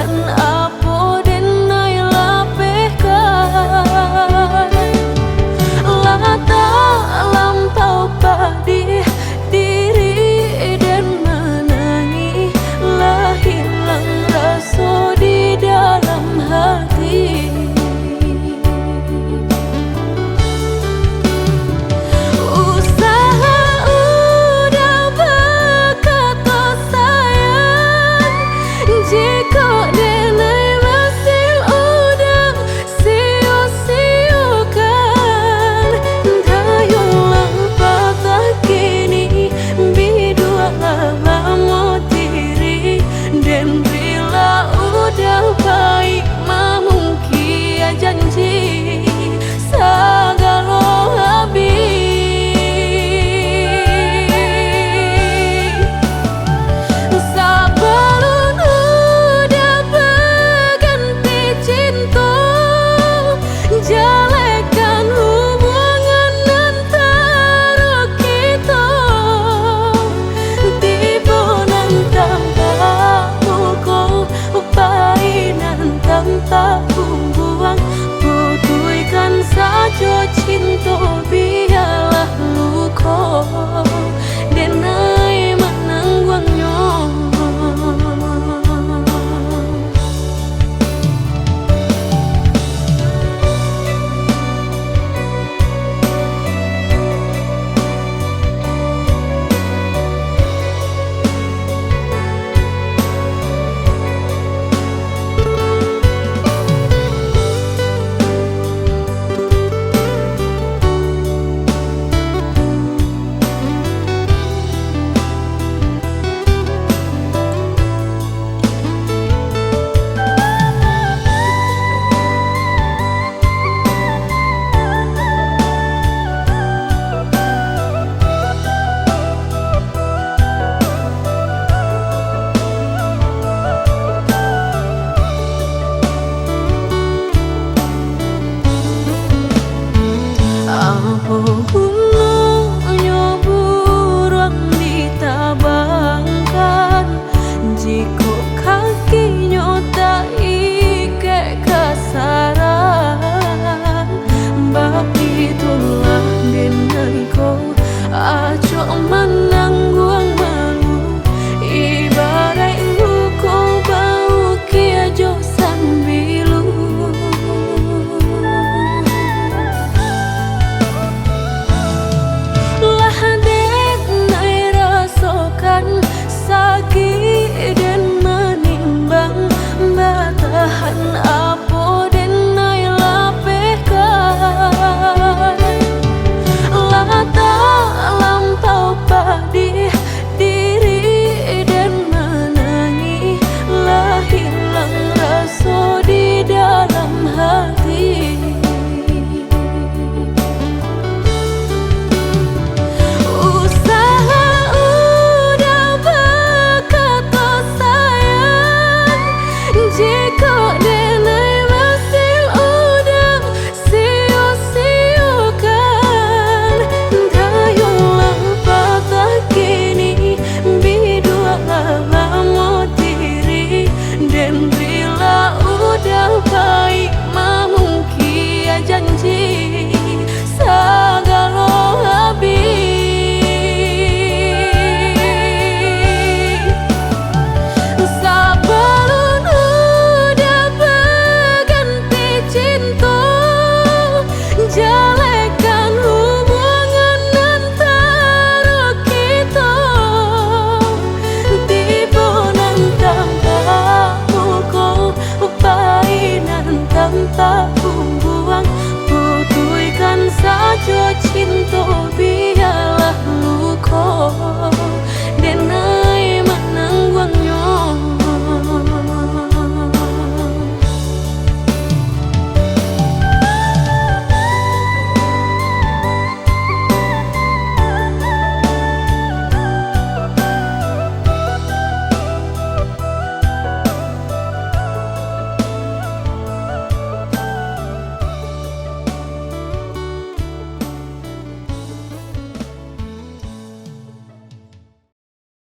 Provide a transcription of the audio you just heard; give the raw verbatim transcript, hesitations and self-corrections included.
Apo den ai lapehkan, lah talampau padiah diri den manangih, lah hilang raso di dalam hati. Usah lah uda bakato sayang, jikok den ai masih uda sio-siokan. Dayuang lah patah kini, biduak lah bamotirik, den rila uda payi mamungkia janji sagalo abih. Sabalun uda baganti cinto, jalehkan hubungan antaro kito. Tibo nan tampak muko, payi nan tampak bungkuang, putuihkan sajo cinto, bialah luko den ai manangguangnyo. Apo gunonyo buruang ditabangkan, jikok kakinyo taikek ka sarang? Baitulah den ai ko, acok manangguang malu, ibaraik luko baukia jo sambilu. Lah den ai rasokan sakik den manimbang, batahan apo den ai lapehkan. Lah talampau padiah diri den manangih, lah hilang raso di dalam hati. Usah lah uda bakato sayang, jikok den ai masih uda sio-siokan. Dayuang lah patah kini, biduak lah bamotirik, den rila uda payi mamungkia janji sagalo abih. Sabalun uda baganti cinto, jalehkan hubungan antaro kito. Tibo nan tampak muko, payi nan tampak bungkuang, putuihkan sajo cinto,